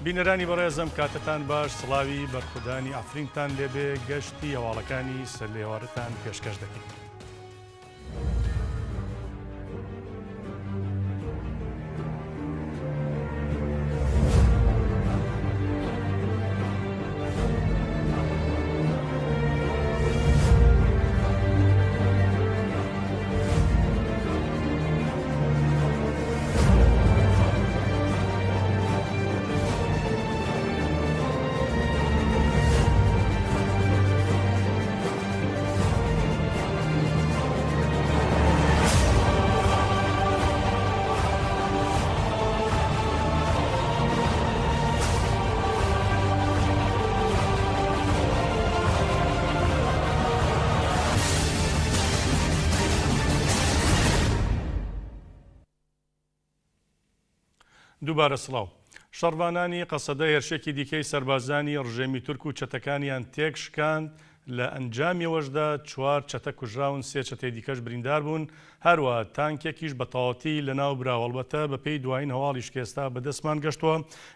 بینەرانی بەڕێز ئەم کاتەتان باش سڵاوی بەرخودانی ئەفرینتان لێبێ گەشتی هەواڵەکانی سەرلێوارتان پێشکەش دەکەین. دووبارە سڵاو. شەڕڤانانی قەسەدە هێرشێکی دیکەی سەربازانی ڕژێمی تورک و چەتەکانیان تێکشکاند، لە ئەنجامیەوەشدا چوار چەتە کوژراون، سێ چەتەی دیکەش بریندار بوون، هەروەها تانکێکیش بە تەواوەتی لەناو برا، ئەڵبەتە بەپێی دوایین هەواڵیش کە ئێستا بەدەستمان گەشتووە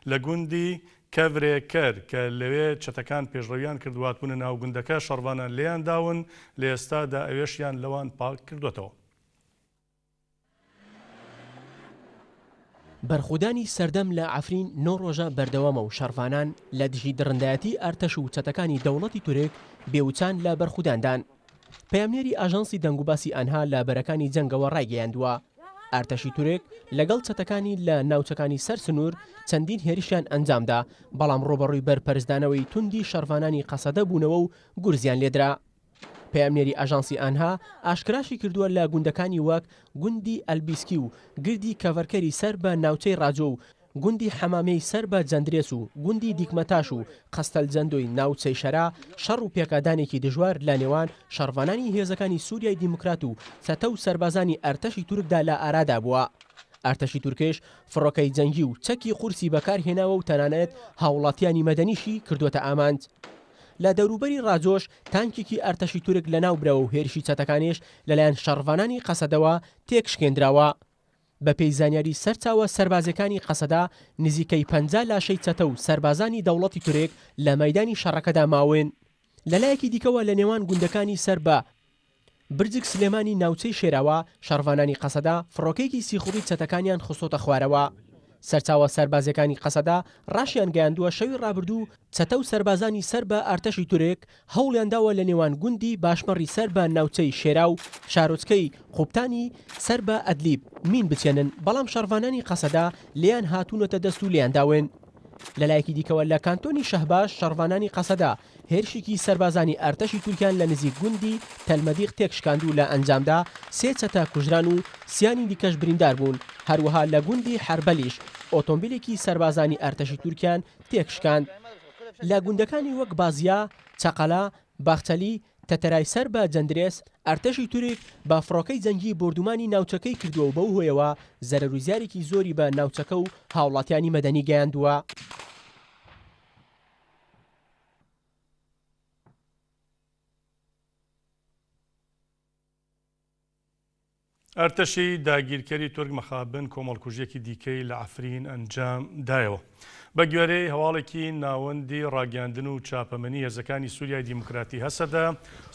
لە گوندی کەڤرێ کەر کە لەوێ چەتەکان پێشڕەویان کردووە هاتبوونە ناو گوندەکە شەڕڤانان لێیان داون، لە ئێستادا ئەوێشیان لەوان پاک کردووەتەوە. بەرخودانی سەردەم لە عەفرین نۆ ڕۆژە بەردەوامە و شەڕڤانان لە دژی دڕندایەتی ئەرتەش و چەتەکانی دەوڵەتی تورک بێوچان لە بەرخوداندان. پەیامنێری ئاژانسی دەنگوباسی ئانها لە بەرەکانی جەنگەوە ڕایگەیاندووە، ئەرتەشی تورک لەگەڵ چەتەکانی لە ناوچەکانی سەر سنوور چەندین هێرشیان ئەنجامدا، بەڵام ڕووبەڕووی بەرپەرچدانەوەی توندی شەڕڤانانی قەسەدە بوونەوە و گورزیان لێدرا. پەیامنێری ئاژانسی ئانها ئاشکراشی کردووە لە گوندەکانی وەک گوندی ئەلبیسکی و گردی کەڤەرکەری سەر بە ناوچەی ڕاجۆ و گوندی حەمامێی سەر بە جەندرێس و گوندی دیکمەتاش و قەستەل جەندۆی ناوچەی شەرا شەڕ و پێکادانێکی دژوار لە نێوان شەڕڤانانی هێزەکانی سوریای دیموکرات و چەتە و سەربازانی ئەرتەشی تورکدا لە ئارادا بووە. ئەرتەشی تورکش فڕۆکەی جەنگی و چەکی قورسی بەکار هێناوە و تەنانەت هاووڵاتیانی مەدەنیشی کردووەتە ئامانج. لە دەوروبەری ڕاجۆش تانکێکی ئەرتەشی تورک لەناوبراوە و هێرشی چەتەکانیش لەلایەن شەڕڤانانی قەسەدەوە تێکشکێندراوە. بەپێی زانیاری سەرچاوە سەربازیەکانی قەسەدە نزیکەی 50 لاشەی چەتە و سەربازانی دەوڵەتی تورک لە مەیدانی شەڕەکەدا ماون. لەلایەکی دیکەوە لە نێوان گوندەکانی سەر بە برجک سلێمانی ناوچەی شێراوا، شەڕڤانانی قەسەدە فڕۆکەیەکی سیخوڕی چەتەکانیان خستۆتە خوارەوە. سەرچاوە سەربازیەکانی قەسەدە ڕاشیانگەیاندووە شەوی ڕابردوو چەتە و سەربازانی سەر بە ئارتەشی تورک هەوڵیانداوە لە نێوان گوندی باشمەڕی سەر بە ناوچەی شێرا و شارۆچکەی قوبتانی سەر بە ئەدلیب مین بچێنن، بەڵام شەڕڤانانی قەسەدە لێیان هاتوونەتە دەست و لێیان داون. لەلایەکی دیکەوە لە کانتۆنی شەهباش شەڕڤانانی قەسەدە هێرشێکی سەربازانی ئەرتەشی تورکیان لە نزیک گوندی تەلمەدیق تێکشکاند و لە ئەنجامدا سێ چەتە کوژران و سیانی دیکەش بریندار بوون، هەروەها لە گوندی حەربەلیش ئۆتۆمبیلێکی سەربازانی ئەرتەشی تورکیان تێکشکاند. لە گوندەکانی وەک بازیا، چەقەلە، باخچەلی، تەتەرای سەر بە جەندرێس، ئەرتەشی تورک بە فڕۆکەی جەنگی بۆردومانی ناوچەکەی کردووە و بەو هۆیەوە زەرەر و زیارێکی زۆری بە ناوچەکە و هاوڵاتیانی مەدەنی گەیاندووە. ئەرتەشی داگیرکەری تورک مەخابن کۆمەڵکوژیەکی دیکەی لە عەفرین ئەنجام دایەوە. بە گوێرەی هەواڵێکی ناوەندی ڕاگەیاندن و چاپەمەنی هێزەکانی سوریای دیموکراتی هەسەدە،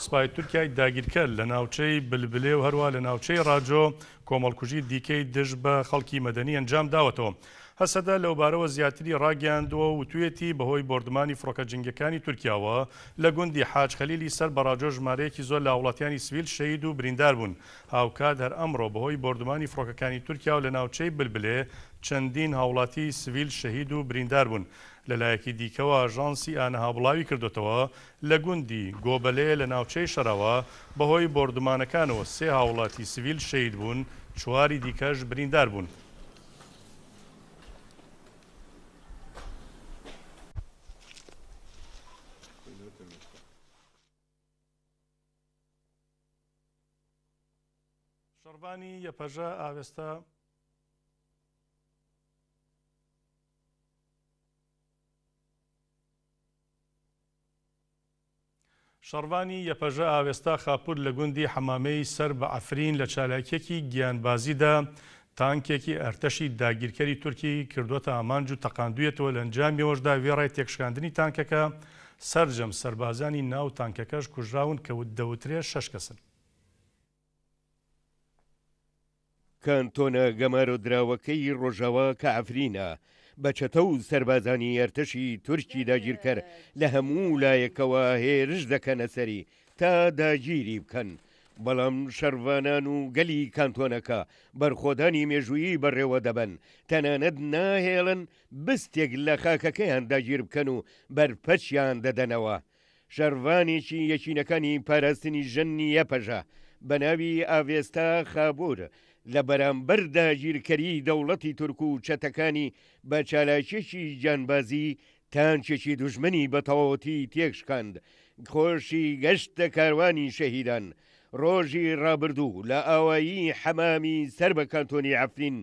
سوپای تورکیای داگیرکەر لە ناوچەی بلبلێ و هەروە لە ناوچەی ڕاجۆ کۆمەڵکوژی دیکەی دژ بە خەڵکی مەدەنی ئەنجام داوەتەوە. هەسەدە لەوبارەوە زیاتری ڕاگەیاندووە و وتویەتی بەهۆی بۆردومانی فڕۆکە جەنگیەکانی تورکیاوە لە گوندی حاج خەلیلی سەر بە ڕاجۆ ژمارەیەکی زۆر لە هاوڵاتیانی سڤیل شەهید و بریندار بوون. هاوکات هەر ئەمڕۆ بەهۆی بۆردومانی فڕۆکەکانی تورکیاوە لە ناوچەی بلبلێ چەندین هاوڵاتی سڤیل شەهید و بریندار بوون. لەلایەکی دیکەوە ئاژانسی ئانها بڵاوی کردۆتەوە لە گوندی گۆبەلێ لە ناوچەی شەراوا بەهۆی بۆردومانەکانەوە سێ هاوڵاتی سڤیل شەهید بوون، چواری دیکەش بریندار بوون. شەڕڤانی یەپەژە ئاوێستا. شەڕڤانی یەپەژە ئاوێستا خاپوور لە گوندی حەمامێی سەر بە عەفرین لە چالاکییەکی گیانبازیدا تانکێکی ئەرتەشی داگیرکەری تورکی کردووەتە ئامانج و تەقاندوویەتەوە، لە ئەنجامیەوەشدا وێڕای تێکشکاندنی تانکەکە، سەرجەم سەربازانی ناو تانکەکەش کوژراون کە دەوترێ شەش کەسن. کانتۆنە گەمارۆدراوەکەی ڕۆژاوا کە عەفرینە، بە چەتە و سەربازانی ئەرتەشی تورکی داگیرکەر لە هەموو لایەکەوە هێرش دەکەنە سەری تا داگیری بکەن، بەڵام شەڕڤانان و گەلی کانتۆنەکە بەرخۆدانی مێژوویی بەڕێوە دەبەن، تەنانەت ناهێڵن بستێک لە خاکەکەیان داگیر بکەن و بەرپەرچیان دەدەنەوە. شەڕڤانێکی یەکینەکانی پاراستنی ژن یەپەژە بە ناوی ئاڤێستا خابوور لە بەرامبەر داگیرکەریی دەوڵەتی تورک و چەتەکانی بە چالاکیەکی گیانبازی تانکێکی دوژمنی بە تەواوەتی تێکشکاند، خۆشی گەشتە کاروانی شەهیدان. ڕۆژی ڕابردوو لە ئاوایی حەمامی سەر بە کانتۆنی عەفرین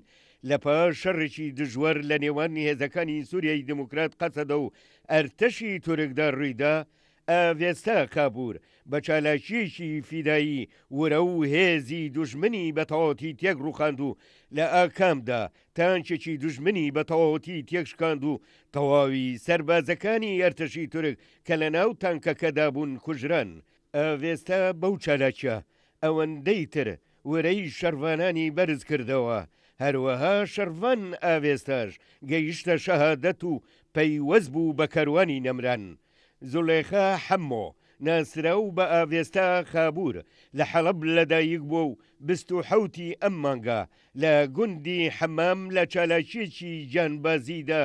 لە پاش شەڕێکی دژوار لە نێوان هێزەکانی سوریای دیموکرات قەسەدە و ئەرتەشی تورکدا ڕوویدا، ئاڤێستا خابوور بە چالاکییەکی فیدایی ورە و هێزی دوژمنی بە تەواوەتی تێک ڕووخاند و لە ئاکامدا تانکێکی دوژمنی بە تەواوەتی تێکشکاند و تەواوی سەربازەکانی ئەرتەشی تورک کە لە ناو تانکەکەدا بوون کوژران. ئاڤێستا بەو چالاکیە ئەوەندەی تر ورەی شەڕڤانانی بەرز کردەوە، هەروەها شەڕڤان ئاڤێستاش گەیشتە شەهادەت و پەیوەست بوو بە کاروانی نەمران. زوڵێخا حەمۆ، ناسراو بە ئاڤێستا خابوور، لە حەڵەب لەدایک بووە و 27 ی ئەم مانگە لە گوندی حەمام لە چالاکییەکی گیانبازیدا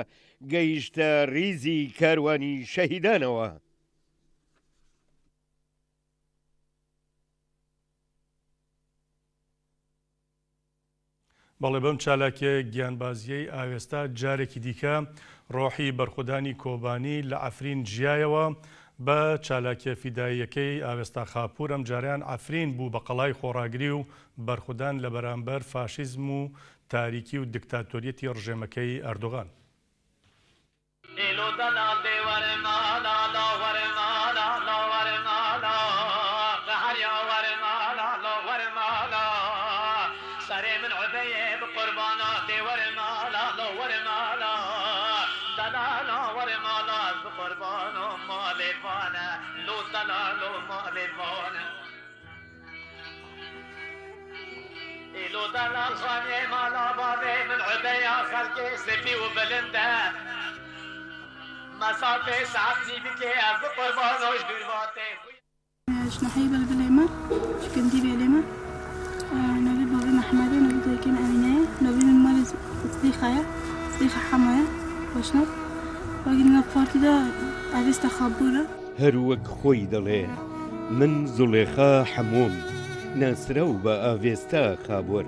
گەیشتە ریزی کاروانی شەهیدانەوە. بەڵێ بەم چالاکیە گیانبازیەی ئاوێستا جارێکی دیکە ڕۆحی بەرخودانی کۆبانی لە عەفرین ژیایەوە، بە چالاکیە فیداییەکەی ئاوێستا خاپوور ئەمجارەیان عەفرین بوو بە قەڵای خۆڕاگری و بەرخودان لە بەرامبەر فاشیزم و تاریکی و دکتاتۆریەتی ڕژێمەکەی ئەردۆغان. ژنەحەی بلبلێ مە ji gundî Bêlê me. Navê bavê me Hemedê, navê dayikê me Emîne ye. Navê min malê Zilîxa ye, Zilîxa Hemo ye, Xoşnav. Wekî di nav partî de Avesta Xabûr e. هەر وەک خۆی دەڵێ، من زوڵێخا حەمۆم، ناسراو بە ئاڤێستا خابۆر.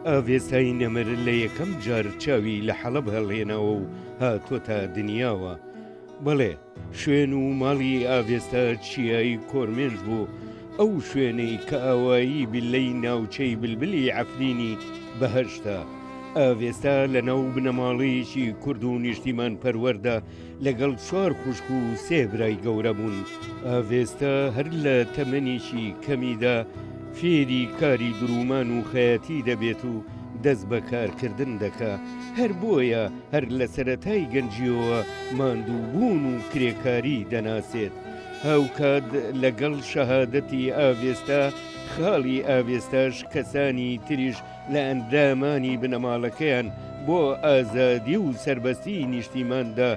ئاڤێستای نەمر لە یەکەم جار چاوی لە حەڵەب هەڵهێناوە و هاتۆتە دنیاوە. بەڵێ، شوێن و ماڵی ئاڤێستا چیای کۆرمێنج بوو، ئەو شوێنەی کە ئاوایی بیللەی ناوچەی بلبلی عەفرینی بەهەشتە. ئاڤێستا لە ناو بنەماڵەیەکی کورد و نیشتیمانپەروەردا لەگەڵ چوار خوشک و سێ برای گەورە بوون. ئاڤێستا هەر لە تەمەنێکی کەمیدا فێری کاری دروومان و خەیاتی دەبێت و دەست بە کارکردن دەکا، هەر بۆیە هەر لە سەرەتای گەنجییەوە ماندووبوون و کرێکاری دەناسێت. هاوکات لەگەڵ شەهادەتی ئاڤێستا، خاڵی ئاڤێستاش کەسانی تریش لە ئەندامانی بنەماڵەکەیان بۆ ئازادی و سەربەستیی نیشتیماندا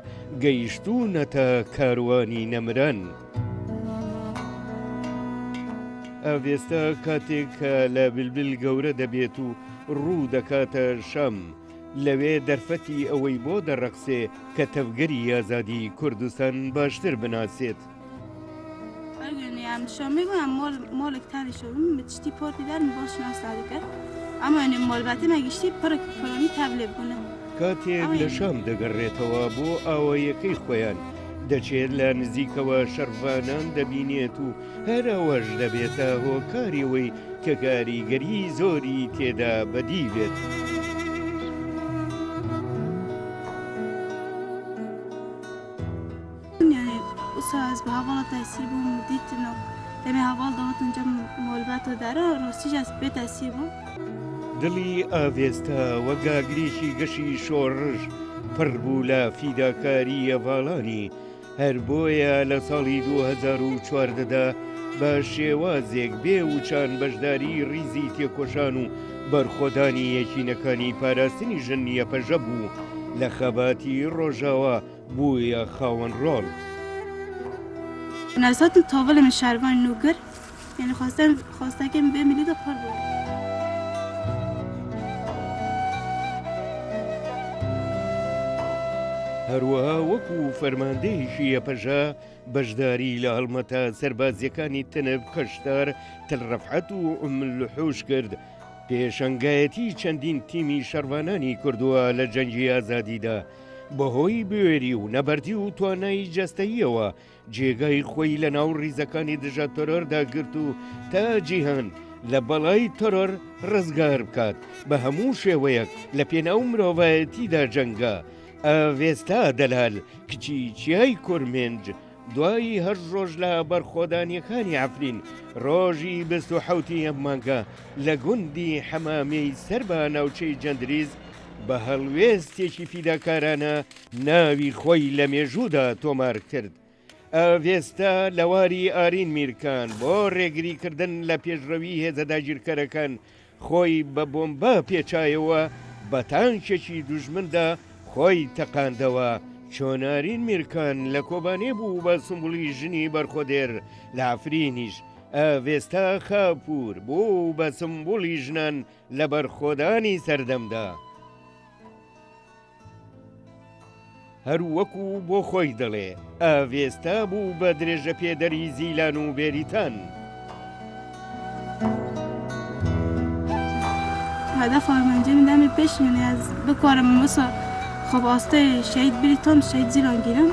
گەیشتوونەتە کاروانی نەمران. ئاڤێستا کاتێک کە لە بلبل گەورە دەبێت و ڕوو دەکاتە شام، لەوێ دەرفەتی ئەوەی بۆ دەڕەخسێ کە تەڤگەری ئازادیی کوردستان باشتر بناسێت. کاتێک لە شام دەگەڕێتەوە بۆ ئاواییەکەی خۆیان، دەچێت لە نزیکەوە شەڕڤانان دەبینێت و هەر ئەوەش دەبێتە هۆکاری ئەوەی کە کاریگەریی زۆری تێدا بەدی بێت. دڵی ئاڤێستا وەک ئاگرێکی گەشی شۆڕش پڕ بوو لە فیداکاری هەڤاڵانی، هەر بۆیە لە ساڵی 2014 دا بە شێوازێک بێ وچان بەشداری ڕیزی تێکۆشان و بەرخۆدانی یەکینەکانی پاراستنی ژن یەپەژە بوو لە خەباتی ڕۆژاوا بوویە خاوەن ڕۆڵ. نازاتم تاڤڵێ من شەرڤان نوو کر یعنی خواستم خواستەکەم بێ ملی دا پڕ بوو. هەروەها وەکو فەرماندەیەکی یەپەژە بەشداری لە هەڵمەتە سەربازییەکانی تنب، کەشتار، تل رەفعەت و ئوم لحوش کرد، پێشەنگایەتی چەندین تیمی شەڕڤانانی کردووە لە جەنگی ئازادیدا، بەهۆی بوێری و نەبەردی و توانای جەستەییەوە جێگای خۆی لە ناو ڕیزەکانی دژە تەرۆردا گرت و تا جیهان لە بەڵای تەرۆر ڕزگار بکات بە هەموو شێوەیەک لە پێناو مرۆڤایەتیدا جەنگا. ئاڤێستا دەلال کچی چیای کورمێنج دوای هەشت ڕۆژ لە بەرخۆدانییەکانی عەفرین ڕۆژی 27 ی ئەم مانگە لە گوندی حەمامێی سەر بە ناوچەی جەندریس بە هەڵوێستێکی فیداکارانە ناوی خۆی لە مێژوودا تۆمار کرد. ئاڤێستا لەواری ئارین میرکان بۆ ڕێگریکردن لە پێشڕەوی هێزە داگیرکەرەکان خۆی بە بۆمبا پێچایەوە بە تانکێکی دوژمندا خۆی تەقاندەوە. چۆن ئارین میرکان لە کۆبانێ بوو بە سمبولی ژنی بەرخۆدێر، لە عەفرینیش ئاڤێستا خاپوور بوو بە سمبولی ژنان لە بەرخۆدانی سەردەمدا. هەر وەکو بۆ خۆی دەڵێ، ئاڤێستا بوو بە درێژەپێدەری زیلان و بێریتان. هەدەف ئارمانجێ من دەمێ پێش من ez بکارم وسا خۆ ئاستێ شەهید بریتان شەهید زیلان گیرم.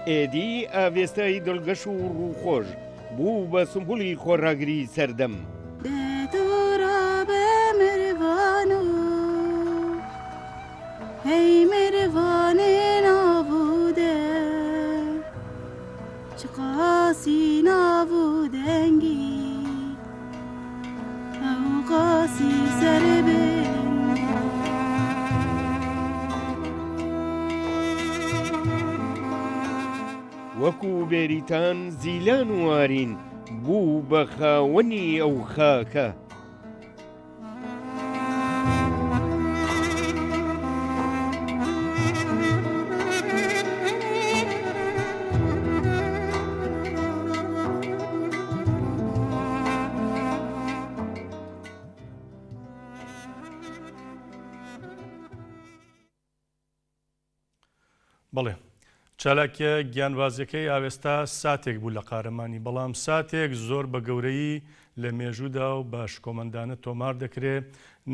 ئێدی ئاڤێستای دڵگەش و ڕووخۆش بوو بە سمبولی خۆڕاگری سەردەم. وەکو بێریتان زیلان و ئارین بوو بە خاوەنی ئەو خاکە. بەڵێ چالاکیە گیانبازیەکەی ئاوێستا ساتێک بوو لە قارەمانی، بەڵام ساتێک زۆر بە گەورەیی لە مێژوودا و بە شکۆمەندانە تۆمار دەکرێ،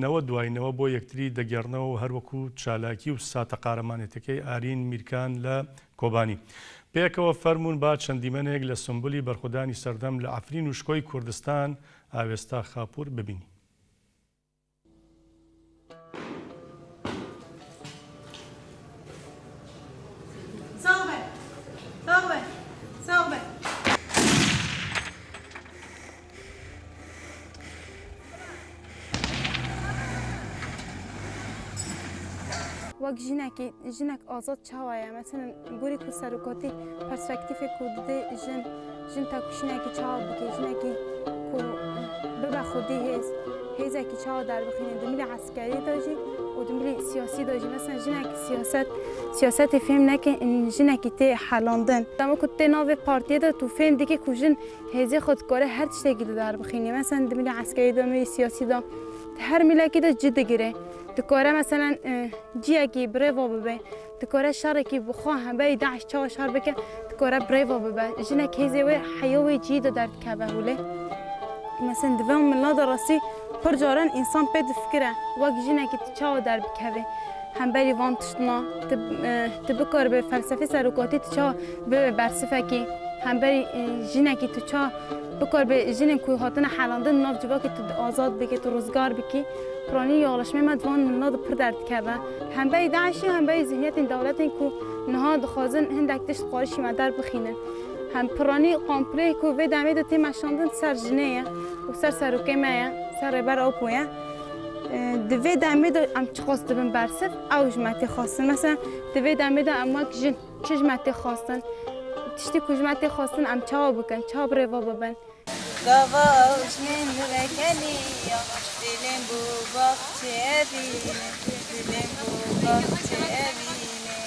نەوە دوای نەوە بۆ یەکتری دەگێڕنەوە و هەروەکو چالاکی و ساتە قارەمانێتیەکەی ئارین میرکان لە کۆبانی. پێکەوە فەرموون با چەند دیمەنێک لە سومبولی بەرخودانی سەردەم لە عەفرین و شکۆی کوردستان ئاوێستا خاپوور ببینین. وەک ژنێکی ژنێک ئازاد چاوایە مەسەلەن گۆری کو سەرۆکاتی پەرسپەکتیفێک کو ددێ ژن ژن تاکوشینێکی چاوە بکێ ژنێکی کو ببە خودی هێز هێزێکی چاوە دەربخینێ دملی عەسکەری داژی و دملی سیاسی داژی مەسەلەن ژنێکی سیاسەت سیاسەتی فێم نەکێ ژنێکی تێ حەلاندن دەمە کو تێ ناوێ پارتیێ دا تو فێم دکێ کو ژن هێزێ خود دکارێ هەر تشتێکی دا دەربخینێ مەسەلەن دملی عەسکەری دا ملی سیاسی دا هەر میلەکی دا جی دگرێ دکارە مەسەلەن جیەکی برێڤا ببێ دکارە شەڕێکی بخوا هەمبەری داعش چاوە شەڕ بکە دکارە برێڤا ببە ژنێک هێزێ وێ حەیا وێ جی دا دەردکەڤە هولێ مەسەن دڤەم ملا دا ڕاستی پر جاران ئینسان پێ دفکرە وەک ژنێکی ت چاوە دەربکەڤێ هەمبەری ڤان تشتنا ت بکاربێ فەلسەفەی سەرۆکاتی ت چاوە ببێ بەرسفەکی. Hemberî jinekî tu ça bikar bê jinên ku hatine helandin nav civakê tu azad bikî, tu rizgar bikî. Piranî yaxlaşmeyê me di van milna de pir derdikeve. Hemberî DAIŞ'ê û hemberî zihniyetên dewletên ku niha dixwazin hindek tişt qarişî me derbixînin. Hem piranî komployê ku vê demê de tê meşandin ser jinê ye û ser serokê me ye, ser Rêber Apo ye. Di vê demê de em çiqas dibin bersiv ew ji me tê xwestin. Mesela di vê demê de em wek jin çi ji me tê xwestin? Tiştê ku ji me tê xwestin em çawa bikin, çawa bi rêva bibin? Gava ew ji min re keniya, Dilêm bû baxçê evînê, Dilêm bû baxçê evînê.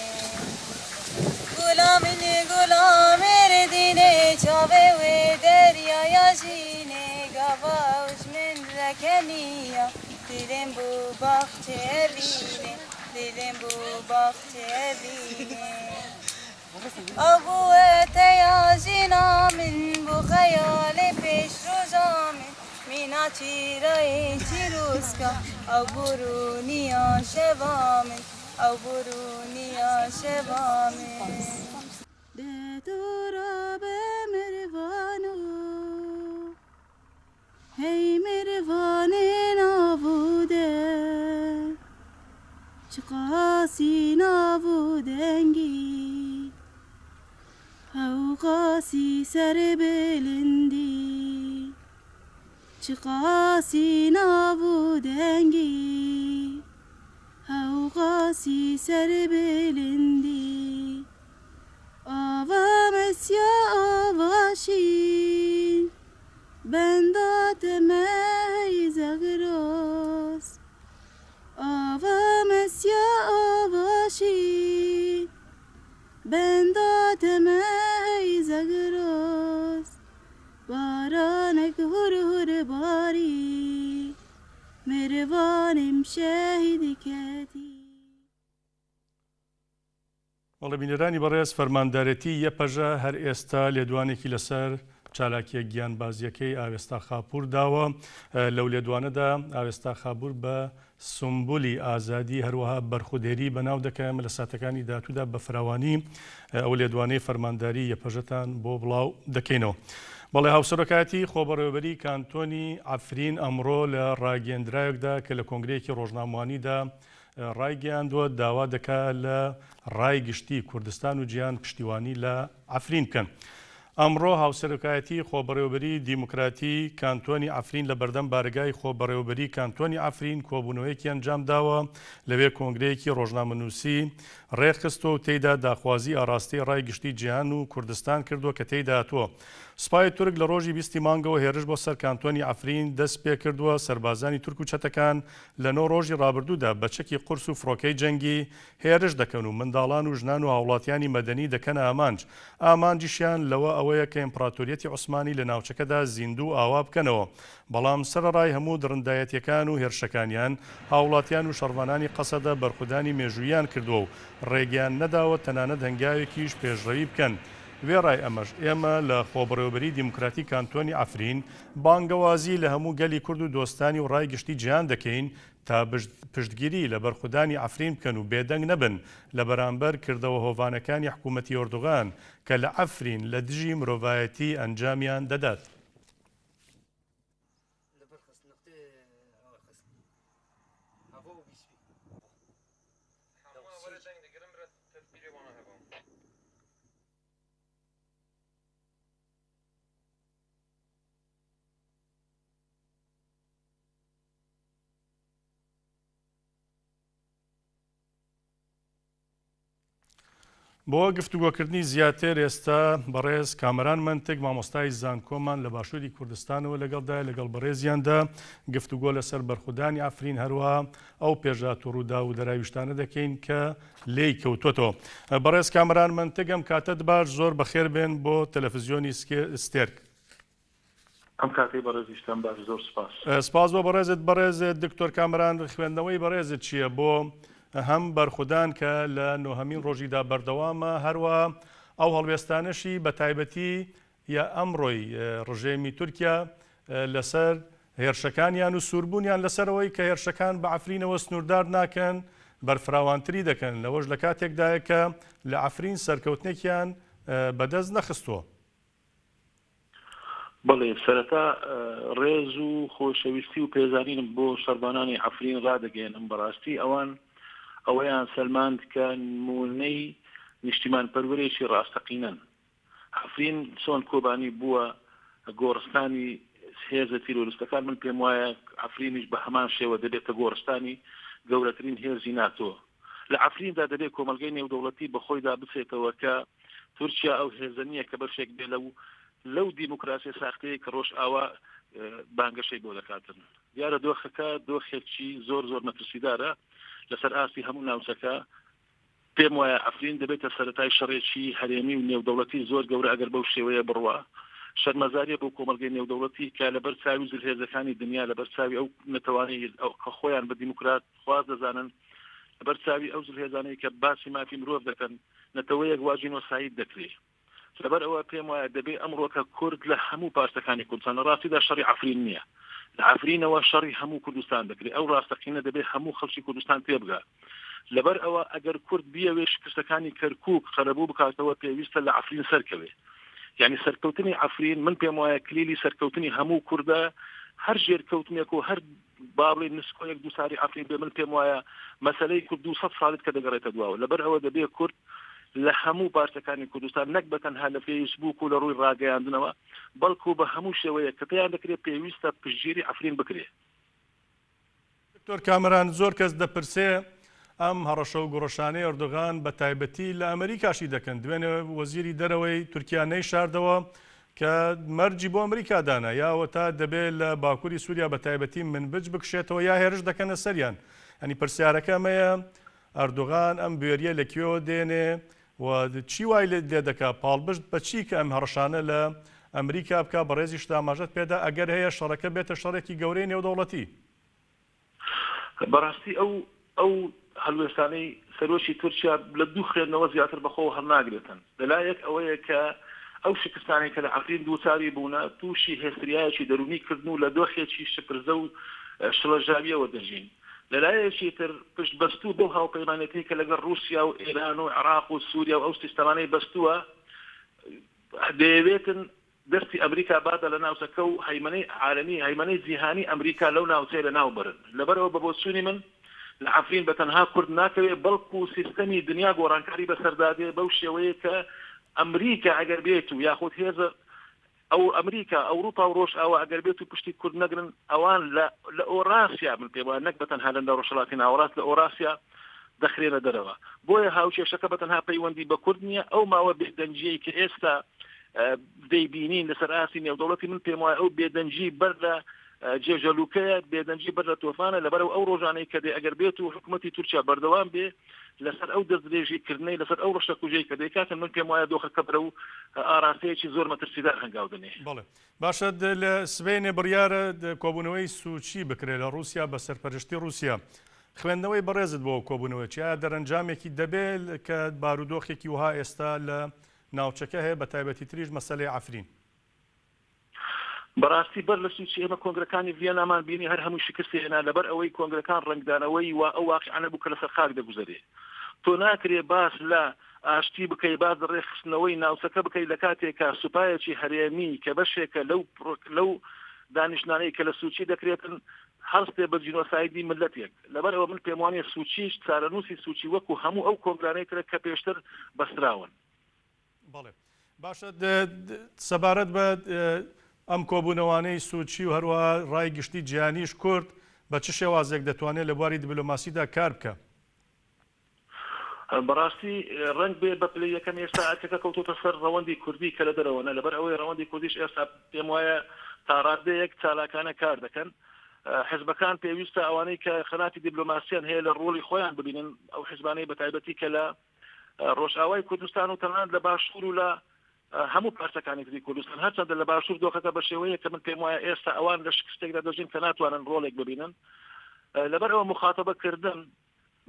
Gula min gula Mêrdînê, Çavê wê deryaya jînê. Gava ew ji min re keniya, Dilêm bû baxçê evînê, Dilêm bû baxçê evînê. Aguwe te ya jîna min bû xeyalê pêş roja min mîna çîrayê çîrûska ew bû rûniya şeva min ew bû rûniya şeva min. De tu rabe mirvano Hey mirvanê navûde Çiqasî nav û dengî Hewqasî serbilindî Çiqasî nav û dengî Hewqasî serbilindî Ava mesya ava şîn Benda te me hey Zagros Ava mesya ava şîn Benda te me hey Zagros Baranek hur hur barî Mêrvanêm şehîd ketî. بەڵێ بینەرانی بەڕێز فەرماندارێتی یەپەژە هەر ئێستا لێدوانێکی لەسەر چالاکیە گیانبازیەکەی ئاوێستا خاپور داوە لەو لێدوانەدا ئاوێستا خابور بە سمبولی ئازادی هەروەها بەرخودێری بەناو دەکە ئێمە لە ساتەکانی داهاتوودا بە فراوانی ئەو لێدوانەی فەرمانداری یەپەژەتان بۆ بڵاو دەکەینەوە. بەڵێ هاوسەرۆکایەتی خۆبەڕێوەبەری کانتۆنی عەفرین ئەمڕۆ لە ڕاگەیەندراوێکدا کە لە کۆنگرەیەکی ڕۆژنامەوانیدا ڕایگەیاندووە، داوا دەکات لە ڕای گشتی کوردستان و جیهان پشتیوانی لە عەفرین بکەن. ئەمڕۆ هاوسەرۆکایەتی خۆبەڕێوەبەریی دیموکراتی کانتۆنی عەفرین لە بەردەم بارەگای خۆبەڕێوەبەریی کانتۆنی عەفرین کۆبوونەوەیەکی ئەنجامداوە، لەوێ کۆنگرەیەکی ڕۆژنامەنووسی ڕێکخستووە و تێیدا داخوازی ئاڕاستەی ڕای گشتی جیهان و کوردستان کردووە کە تێیدا هاتووە سوپای تورک لە ڕۆژی بیستی مانگەوە هێرش بۆ سەر کانتۆنی عەفرین دەستپێکردووە، سەربازانی تورک و چەتەکان لە نۆ ڕۆژی ڕابردوودا بە چەکی قورس و فڕۆکەی جەنگی هێرش دەکەن و منداڵان و ژنان و هاوڵاتیانی مەدەنی دەکەنە ئامانج، ئامانجیشیان لەوە ئەوەیە کە ئیمپڕاتۆریەتی عوسمانی لە ناوچەکەدا زیندوو و ئاوا بکەنەوە، بەڵام سەرەڕای هەموو دڕندایەتیەکان و هێرشەکانیان، هاوڵاتیان و شەڕڤانانی قەسەدە بەرخودانی مێژووییان کردووە و ڕێگەیان نەداوە تەنانەت هەنگاوێکیش پێشڕەوی بکەن. وێڕای ئەمەش ئێمە لە خۆبەڕێوەبەریی دیموکراتی کانتۆنی عەفرین بانگەوازی لە هەموو گەلی کورد و دۆستانی و ڕای گشتی جیهان دەکەین تا پشتگیری لە بەرخودانی عەفرین بکەن و بێدەنگ نەبن لە بەرامبەر کردەوە هۆڤانەکانی حکوومەتی ئۆردوغان کە لە عەفرین لە دژی مرۆڤایەتی ئەنجامیان دەدات. بۆ گفتوگۆکردنی زیاتر ئێستا بەڕێز کامەران مەنتک مامۆستای زانکۆمان لە باشووری کوردستانەوە لەگەڵدایە لەگەڵ بەڕێزیاندا گفتوگۆ لەسەر بەرخودانی عەفرین هەروەها ئەو پێشهات و ڕووداو و دەراویشتانە دەکەین کە لێی کەوتووەتەوە. بەڕێز کامەران مەنتک ئەم کاتەت باش زۆر بەخێر بێن بۆ تەلەفزیۆنی ستێرک. ئەم کاتەی بەڕێزیشتان باش زۆر سوپاس. سپاس بۆ بەڕێزت بەڕێز دکتۆر کامەران خوێندنەوەی بەڕێزت چییە بۆ هەم بەرخودان کە لە نۆهەمین ڕۆژیدا بەردەوامە هەروە ئەو هەڵوێستانەشی بە تایبەتی یا ئەمڕۆی ڕژێمی تورکیا لەسەر هێرشەکانیان و سووربوونیان لەسەر ئەوەی کە هێرشەکان بە عەفرینەوە سنووردار ناکەن، بەرفراوانتری دەکەن، لەوەش لە کاتێکدایە کە لە عەفرین سەرکەوتنێکیان بەدەست نەخستووە. بەڵێ سەرەتا ڕێز و خۆشەویستی و پێزانینم بۆ شەڕڤانانی عەفرین ڕادەگەیەنم، بەڕاستی ئەوان ئەوەیان سەلماند کە نموونەی نیشتیمانپەروەرێکی ڕاستەقینەن. عەفرین چۆن کۆبانی بووە گۆڕستانی هێزە تیرۆریستەکان، من پێموایە عەفرینیش بە هەمان شێوە دەبێتە گۆڕستانی گەورەترین هێزی ناتۆ. لە عەفریندا دەبێت کۆمەڵگەی نێودەوڵەتی بەخۆیدا بچێتەوە کە تورکیا ئەو هێزە نییە کە بەشێک بێ لەو لەو دیموکراسیە ساختەیە کە ڕۆژئاوا بانگەشەی بۆ دەکاتن. دیارە دۆخەکە دۆخێکی زۆر زۆر مەترسیدارە لەسەر ئاستی هەموو ناوچەکە. پێم وایە عەفرین دەبێتە سەرەتای شەڕێکی هەرێمی و نێودەوڵەتی زۆر گەورە ئەگەر بەو شێوەیە بڕوا. شەرمەزاریە بۆ کۆمەڵگەی نێودەوڵەتی کە لەبەر چاوی زلهێزەکانی دنیا، لەبەر چاوی ئەو نەتەوانەی کە خۆیان بە دیموکرات خواز دەزانن، لەبەر چاوی ئەو زلهێزانەی کە باسی مافی مرۆڤ دەکەن، نەتەوەیەک وا جینۆساید دەکرێ. لەبەر ئەوە پێم وایە دەبێ ئەمڕۆکە کورد لە هەموو پارچەکانی کوردستان، لە ڕاستیدا شەڕی عەفرین نییە، لە عەفرینەوە شەڕی هەموو کوردستان دەکرێ، ئەو ڕاستەقینە دەبێ هەموو خەڵکی کوردستان تێبگا. لەبەر ئەوە ئەگەر کورد بیەوێ شکستەکانی کەرکووک قەرەبوو بکاتەوە پێویستە لە عەفرین سەرکەوێ. یانی سەرکەوتنی عەفرین من پێم وایە کلیلی سەرکەوتنی هەموو کوردە، هەر ژێرکەوتنێک و هەر با بڵێین نسکۆیەک دووچاری عەفرین بێ من پێم وایە مەسەلەی کورد 200 ساڵیت کە دەگەڕێتە دواوە لەبەر ئەوە دەبێ کورد لە هەموو پارچەکانی کوردستان نەک بە تەنها لە فەیسبووک و لە ڕووی ڕاگەیاندنەوە بەڵکو بە هەموو شێوەیەک کە پێیان دەکرێت پێویستە پشتگیری عەفرین بکرێ. دکتۆر کامەران زۆر کەس دەپرسێ ئەم هەڕەشە و گوڕەشانەی ئەردۆغان بە تایبەتی لە ئەمریکاشی دەکەن دوێنێ وەزیری دەرەوەی تورکیا نەیشاردەوە کە مەرجی بۆ ئەمریکا دانا یا ئەوەتا دەبێ لە باکووری سووریا بە تایبەتی منبج بکشێتەوە یا هێرش دەکەنە سەریان ئەنی پرسیارەکە ئەمەیە ئەردۆغان ئەم بوێریە لە کوێوە دێنێ و چی وای لێ دەکا پاڵبشت بە چی کە ئەم هەڕەشانە لە ئەمریکا بکا بەڕێزیشت ئاماژەت پێدا ئەگەر هەیە شەڕەکە بێتە شەڕێکی گەورەی نێودەوڵەتی. بەڕاستی ئەو ئەو هەلوێستانەی سەرۆکی تورکیا لە دوو خوێندنەوە زیاتر بەخۆوە هەڵناگرێتن، لەلایەک ئەوەیە کە ئەو شکستانەی کە لە عەفرین دووچاری بوونە تووشی هێستریایەکی دەروونی کردن و لە دۆخێکی شپرزە و شڵەژاوییەوە دەژین، لەلایەکی تر پشت بەستوو بەو هاوپەیمانێتیەی کە لەگەڵ ڕووسیا و ئێران و عێراق و سووریا و ئەو سیستەمانەی بەستووە دەیەوێتن دەستی ئەمریکا بادە لە ناوچەکە و هەیمەنەی عالەمی، هەیمەنەی جیهانی ئەمریکا لەو ناوچەیە لەناو بەرن. لەبەرئەوە بە بۆچوونی من لە عەفرین بە تەنها کورد ناکەوێ بەڵکو سیستەمی دنیا گۆڕانکاری بەسەردا دێ بەو شێوەیە کە ئەمریکا ئەگەر بێت و یاخود هێزە ئەو ئەمریکا، ئەوروپا و ڕۆژئاوا ئەگەر بێت و پشتی کورد نەگرن ئەوان لە لە ئۆراسیا من پێم وایە نەک بە تەنها لە ڕۆژهەڵاتی ناوەڕاست لە ئۆراسیا دەخرێنە دەرەوە. بۆیە هاوکێشەکە بە تەنها پەیوەندی بە کورد نییە، ئەو ماوە بێدەنگییەی کە ئێستا دەیبینین لەسەر ئاستی نێودەوڵەتی من پێم وایە ئەو بێدەنگی بەر لە جێژەلووکەیە، بێدەنگی بەر لە تۆفانە، لەبەرئەوە ئەو ڕۆژانەی کە دێ ئەگەر بێت و حکوومەتی تورکیا بەردەوام بێ لەسەر ئەو دەستدرێژی کردنەی، لەسەر ئەو ڕەشەکوژیەی کە دەیکاتن من پێم وایە دۆخەکە بەرەو ئاراستەیەکی زۆر مەترسیدار هەنگاو دەنێ. بەڵێ باشە لە سبەینێ بڕیارە کۆبوونەوەی سوچی بکرێت لە ڕووسیا بە سەرپەرشتی ڕووسیا. خوێندنەوەی بەڕێزت بۆ ئەو کۆبوونەوە چیە؟ ئایا دەرەنجامێکی دەبێت کە بارودۆخێکی وەها ئێستا لە ناوچەکە هەیە بە تایبەتی تریش مەسەلەی عەفرین؟ بەڕاستی بەر لە سوچی ئێمە کۆنگرەکانی ڤیەنامان بینی هەر هەمووی شکستی هێنا لەبەر ئەوەی کۆنگرەکان ڕەنگدانەوەی وا ئەو واقیعانە بوو کە لەسەر خاک دەگوزەرێ تۆ ناکرێ باس لە ئاشتی بکەی باس لە ڕێکخستنەوەی ناوچەکە بکەی لە کاتێکا سوپایەکی هەرێمی کە بەشێکە لەو لەو دانیشتنانەی کە لە سوچی دەکرێتن هەڵستێ بە جینۆسایدی ملەتێک لەبەر ئەوە من پێم وانیە سوچیش چارەنووسی سوچی وەکو هەموو ئەو کۆنگرانەی ترە کە پێشتر بەستراون. بەڵێ باشە سەبارەت بە ئەم کۆبوونەوانەی سوچی و هەروەها ڕای گشتی جیهانیش کورد بە چ شێوازێک دەتوانێت لە بواری دیبلۆماسیدا کار بکا؟ بەڕاستی ڕەنگ بێ بە پلەی یەکەم ئێستا ئەرکەکە کەوتۆتە سەر ڕەوەندی کوردی کە لە دەرەوەنە، لەبەر ئەوەی ڕەوەندی کوردیش ئێستا پێم وایە تا ڕادەیەک چالاکانە کار دەکەن. حزبەکان پێویستە ئەوانەی کە قەناتی دیبلۆماسیان هەیە لە ڕۆڵی خۆیان ببینن، ئەو حزبانەی بەتایبەتی کە لە ڕۆژئاوای کوردستان و تەنانەت لە باشوور و لە هەموو پارچەکانی تری کوردستان، هەرچەندە لە باشوور دۆخەکە بە شێوەیەک کە من پێم وایە ئێستا ئەوان لە شکستێکدا دەژین کە ناتوانن ڕۆڵێک ببینن، لەبەر ئەوە موخاتەبەکردن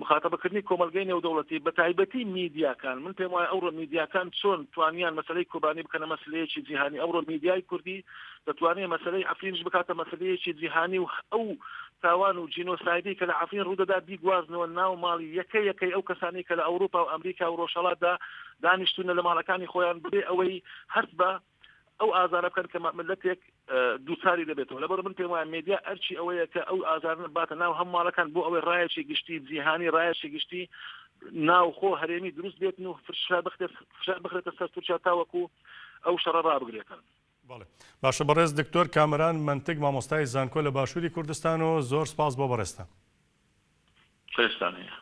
مخاتەبەکردنی کۆمەڵگەی نێودەوڵەتی بە تایبەتی میدیاکان، من پێم وایە ئەوڕۆ میدیاکان چۆن توانیان مەسەلەی کۆبانی بکەنە مەسلەیەکی جیهانی ئەوڕۆ میدیای کوردی دەتوانێت مەسەلەی عەفرینیش بکاتە مەسەلەیەکی جیهانی و ئەو تاوان و جینۆسایدەی کە لە عەفرین ڕوودەدا بیگوازنەوە ناو ماڵی یەکە یەکەی ئەو کەسانەی کە لە ئەوروپا و ئەمریکا و ڕۆژهەڵاتدا دانیشتوونە لە ماڵەکانی خۆیان بەبێ ئەوەی هەست بە. ئەو ئازارە بکەن کە مللەتێک دووچاری دەبێتەوە. لەبەر من پێم وایە مێدیا ئەرکی ئەوەیە کە ئەو ئازارانە بباتە ناو هەموو ماڵەکان بۆ ئەوەی ڕایەکی گشتی جیهانی، ڕایەکی گشتی ناوخۆ هەرێمی دروست بێتن و فشار بخرێتە سەر تورکیا تاوەکو ئەو شەڕە ڕابگرێتن. بەڵێ باشە بەڕێز دکتۆر کامەران مەنتک مامۆستای زانکۆ لە باشوری کوردستانەوە زۆر سپاس بۆ بەڕێزتان. ڕێزتان هەیە.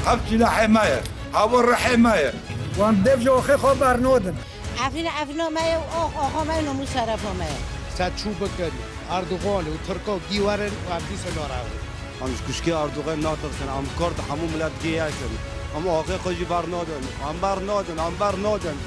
ئەم سیلاحێ مایە هاوە ڕەحێ مایە. وان دێڤ ژە ئۆخێ خۆ بەرنۆدن. عەفرین عەفرینۆ مایە و ئۆخ ئۆخۆ مایە و نۆموس شەرەفۆ مایە. سە چوو بکن ئەردوغان و تورکا گی وەرن و ئەم دیسە ناڕەون. ئەم ژ کوشکی ئەردوغان ناترسن ئەم کورد هەموو ملەت گی یەکن ئەم ئاخێ خۆ ژی بەرنادن ئەم بەرنادن ئەم بەرنادن.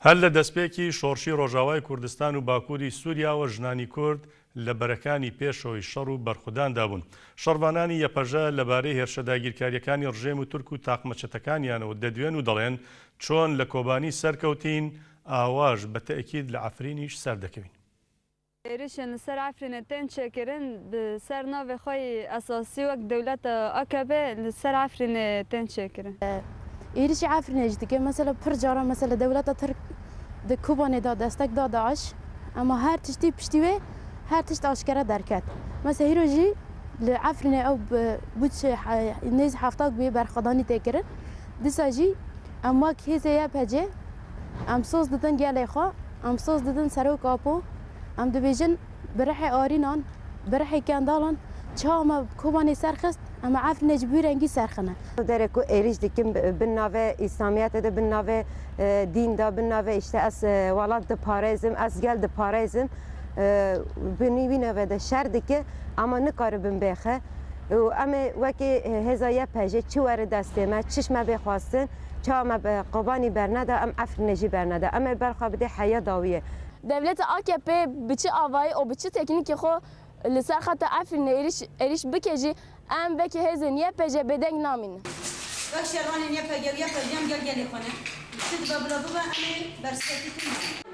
هەر لە دەستپێکی شۆڕشی ڕۆژاوای کوردستان و باکووری سووریاوە ژنانی کورد لە بەرەکانی پێشەوەی شەڕ و بەرخوداندا بوون. شەڕڤانانی یەپەژە لەبارەی هێرشە داگیرکارییەکانی ڕژێم و تورک و تاقمە چەتەکانیانەوە دەدوێن و دەڵێن، چۆن لە کۆبانی سەرکەوتین، ئاواش بە تەئکید لە عەفرینیش سەردەکەوین. Êrişên li ser Efrînê tên çêkirin bi ser navê xwe yê esasî wek dewleta akp li ser Efrînê tên çêkirin. Êrişî Efrînê jî dike. Mesela pir caran mesela dewleta Tirk di Kobanê de destek da DAIŞ ema her tiştî piştî wê her tişt aşkere derket. Mesela îro jî li Efrînê ew bi bû çi nêzî heftak bûye berxwedanî tê kirin. Dîsa jî em wek hêzê YPG Em soz didin gelê xwe, em soz didin Serok Apo, em dibêjin bi rihê Arînan, bi rihê Kendalan çawa me Kobanê serxist, em ê Efrînê ji bi wî rengî serxine. Derê ku êrîş dikin bin navê îslamiyetê de, bin navê dîn de, bin navê îşte ez welat diparêzim, ez gel diparêzim binî wî navê de şer dike ema nikaribin bêxe û em ê wekî hêza YPJ çi were destê me, çi ji me bê xwestin Çawa me bi Kobanî berneda em Efrînê jî berneda. Em ê ber xwe bidê heya dawiyê. Dewleta akp bi çi avayî û bi çi teknîkê xwe li ser xeta Efrînê êrîş êrîş bike jî em vekî hêzên YPJ bêdeng namînin. Wek şervanên YPG û YPJ em gel gelê xwe ne. Çi dibe bila bibe em ê bersivekî tund bidin.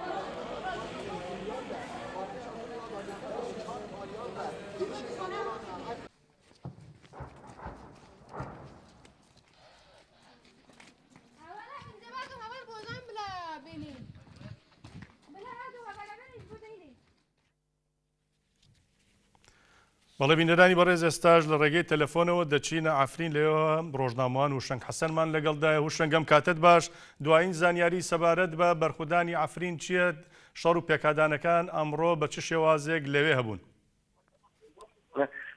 بەڵێ بینەرانی بەڕێز ئێستاش لە ڕێگەی تەلەفۆنەوە دەچینە عەفرین لەوێوە ڕۆژنامەوان هوشەنگ حەسەنمان لەگەڵدایە هوشەنگ ئەم کاتەت باش دوایین زانیاری سەبارەت بە بەرخودانی عەفرین چییە شەڕ و پێکادانەکان ئەمڕۆ بە چ شێوازێک لەوێ هەبوون؟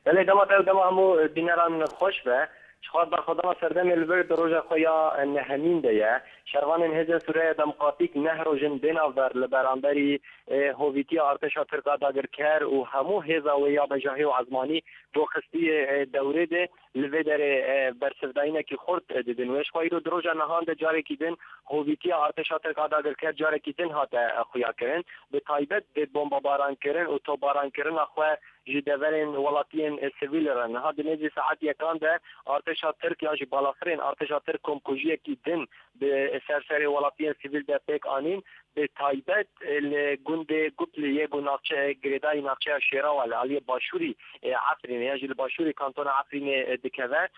Belê dema te û dema hemû bîneran xweş be. Ji xwe berxwedana serdemê li vir di roja xwe ya nehemîn de ye. Şervanên Hêzên Sûriyeya Demokratîk neh roj in bênavber li beramberî hovîtiya artêşa Tirk a dagirker û hemû hêza wê ya bejahî û ezmanî bo xistiyê dewrê de li vê derê bersivdayînekî xurt didin. Wê ji xwe îro di roja nihan de carekî din hovîtiya artêşa Tirk a dagirker carekî din hate xuyakirin. Bi taybet di bombebarankirin û topbarankirina xwe ji deverên welatiyên sivîl re. Niha di nêzî saet yekan de artêşa Tirk yan jî balafirên artêşa Tirk komkujiyekî din bi ser serê welatiyên sivîl de pêk anîn. Bi taybet li gundê Guplî yê ku navçe girêdayî navçeya Şêrawa li aliyê başûrî Efrînê yan jî li başûrî kantona Efrînê dikeve.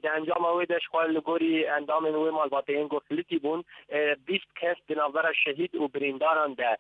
Di encama wê de ji xwe li gorî endamên wê malbatê yên ku filitî bûn 20 kes di navbera şehîd û birîndaran de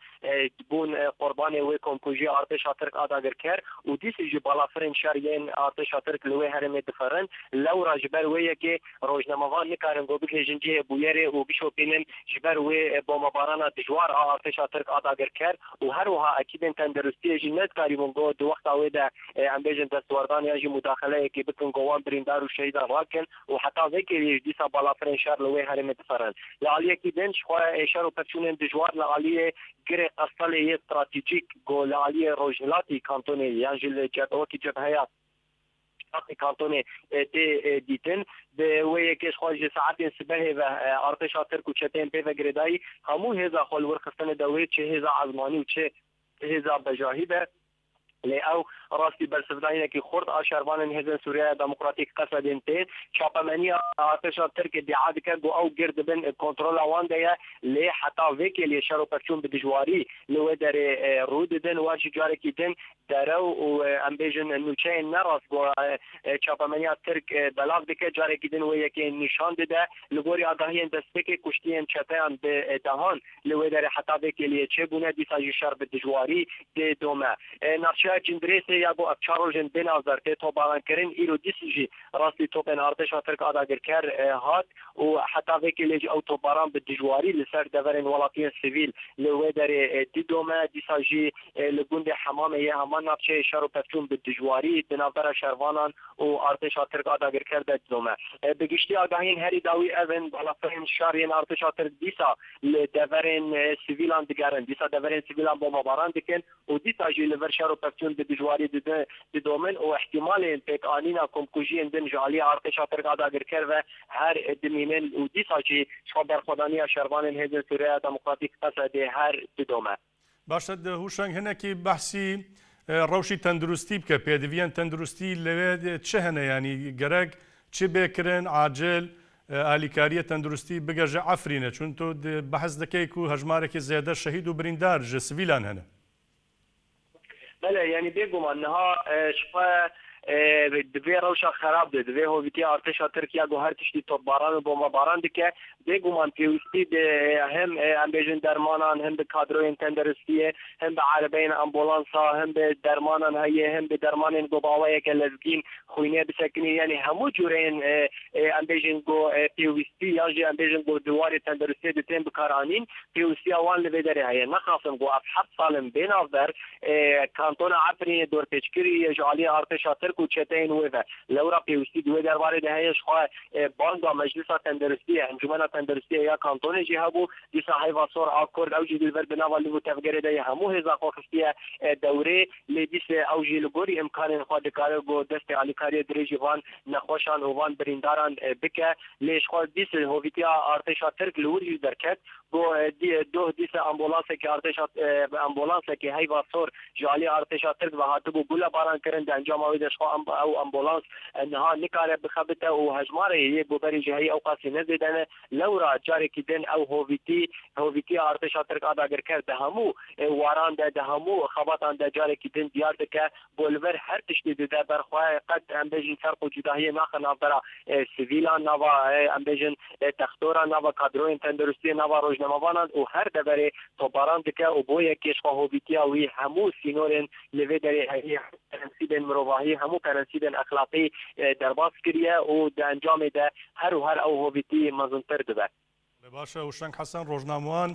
bûn qurbanê wê komkujiya artêşa Tirk a dagirker û dîsî jî balafirên şer yên artêşa Tirk li wê herêmê difirin. Lewra ji ber wê yekê rojnamevan nikarin ku bigihêjin cihê bûyerê û bişopînin ji ber wê bombebarana dijwar a artêşa Tirk a dagirker û her wiha ekîbên tendirustiyê jî nedikarîbûn ku di wexta wê de em bêjin destwerdan yan jî mudaxeleyekê bikin ku wan birîndar û şehîdan rakin û heta vê kêliyê jî dîsa balafirên şer li wê herêmê difirin. Li aliyekî din ji xwe şer û pevçûnên dijwar li aliyê Girê Qestelê yê stratejîk ku li aliyê rojhilatî kantonê yan jî li wekî cebheya şerqî kantonê tê dîtin. Bi wê yekê ji xwe ji saetên sibehê ve artêşa Tirk û çeteyên pê ve girêdayî hemû hêza xwe li wir xistine dewrê çi hêza ezmanî û çi hêza bejahî be. Lê ew rastî bersivdayînekî xurt a şervanên Hêzên Sûriyeya Demokratîk Qesedên tên. Çapemeniya artêşa Tirk îdia dike ku ew gir di bin kontrola wan de ye lê heta vê kêliyê şer û pevçûn bi dijwarî li wê derê rû didin û ev jî carekî din derew û em bêjin nûçeyên ne rast ku çapemeniya Tirk belav dike carekî din wê yekê nîşan dide. Li gorî agahiyên destpêkê kuştiyên çeteyan bi dehan li wê derê heta vê kêliyê çêbûne, dîsa jî şer bi dijwarî didome. Navçeya Cindirêsê ya ku ev çar rojên bênavber tê topbarankirin îro dîs jî rastî topên artêşa Tirk a dagirker hat û heta vê kêlê jî ew topbaran bi dijwarî li ser deverên welatiyên sivîl li wê derê didome. Dîsa jî li gundê Hemamê yê heman navçeyê şer û pevçûn bi dijwarî di navbera şervanan û artêşa Tirk a dagirker de didome. Bi giştî agahiyên herî dawî ev in, balafirên şer yên artêşa Tirk dîsa li deverên sivîlan digerin, dîsa deverên sivîlan bombebaran dikin û dîsa jî li vir şer û pevçûn bi dijwarî didomin û îhtîmalên pêkanîna komkujiyên din ji aliyê artêşa Tirk a dagirker ve her dimînin û dîsa jî ji xwe berxwedaniya şervanên Hêzên Sûriyeya Demokratîk Qesedê her didome. Baş e Hûşeng hinekî behsî rewşî tenduristî bike, pêdiviyên tenduristî lewê çi hene yanî gerek çi bê kirin acil alîkariyê tenduristî bigeje Efrînê çun tu behs dikey ku hejmarekî zêde şehîd û birîndar ji sivîlan hene. Bele yanî bêguman niha ji xwe di vê rewşa xerab de, di vê hovîtiya artêşa Tirk ya ku her tiştî topbaran û bombebaran dike, bêguman pêwîstî bi him em bêjin dermanan, him bi kadroyên tenderistiyê, him bi erebeyên ambulansa, him bi dermanan heye, him bi dermanên ku bi awayeke lezgîn xwînê bisekinî yanî hemû cûreyên em bêjin ku pêwîstî yan jî em bêjin ku di warê tenderistiyê de tên bikaranîn, pêwîstiya wan li vê derê heye. Nexasim ku ev heft sal in bê navber kantona Efrînê dorpêçkirî ye ji aliyê artêşa Tirk û çeteyên wê ve. Lewra pêwîstî di wê derbarê de heye ji xwe banga Meclisa Tenderistiyê, Encûmena Tenderistiyê ya Kantonê jî hebû. Dîsa Heyva Sor a Kurd ew jî li vir di nava liv û tevgerê de ye hemû hêza xwe xistiye dewrê. Lê dîsê ew jî li gorî îmkanên xwe dikare ku destê alîkariyê dirêjî van nexweşan û van birîndaran bike. Lê ji xwe dîsê hovîtiya artêşa Tirk li wir jî derket ku doh dîsê ambulansekî artêşa ambulansekî Heyva Sor ji aliyê artêşa Tirk ve hatibû gulebarankirin. Di encama wê de ji xwe ew ambulans niha nikare bixebite û hejmarê yê ku berî jî heyî ewqasî ne zêde ne. Lewra carekî din ew hovîtî, hovîtiya artêşa Tirk a dagirker di hemû waran de, di hemû xebatan de carekî din diyar dike ku li vir her tiştî dide ber xwe, qet em bêjin ferq û cudahiyê naxe navbera sivîlan, nava em bêjin textoran, nava kadroyên tenduristiyê, nava rojnamevanan û her deverê topbaran dike û bo yekê ji xwe hovîtiya wî hemû sînorên li vê derê heyî, hemû prensîbên mirovahî, hemû prensîbên exlaqî derbas kiriye û di encamê de Her û her ew hovîtî mezintir dibe. Baş e Huşeng Hesen rojnamewan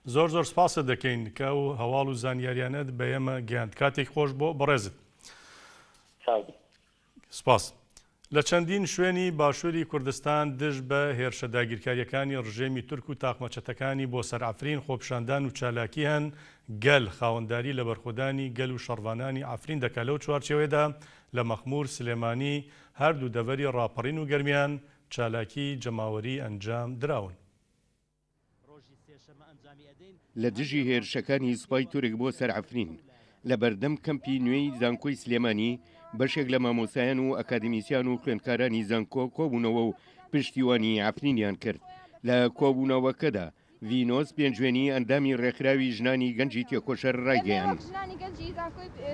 zor zor spasê dekeyn ke ew hewal û zanyariyanet be yeme geyand. Katêk xoş bo birêzit. Sax bî. Spas. لە چەندین شوێنی باشووری کوردستان دژ بە هێرشە داگیرکارییەکانی ڕژێمی تورک و تاقمە چەتەکانی بۆ سەر عەفرین خۆپیشاندان و چالاکی هەن، گەل خاوەنداری لە بەرخۆدانی گەل و شەڕڤانانی عەفرین دەکا لەو چوارچێوەیەدا لە مەخموور، سلێمانی، هەردوو دەڤەری ڕاپەڕین و گەرمیان چالاکیی جەماوەریی ئەنجام دراون. لە دژی هێرشەکانی سوپای تورک بۆ سەر عەفرین، لە بەردەم کەمپی نوێی زانکۆی سلێمانی بەشێک لە مامۆستایان و ئەکادیمیسیان و خوێندکارانی زانکۆ کۆبوونەوە و پشتیوانی عەفرینیان کرد. لە کۆبوونەوەکەدا ڤینۆس پێنجوێنی ئەندامی ڕێکخراوی ژنانی گەنجی تێکۆشەر ئێمە ڕایگەیاند. وەک ژنانی گەنجی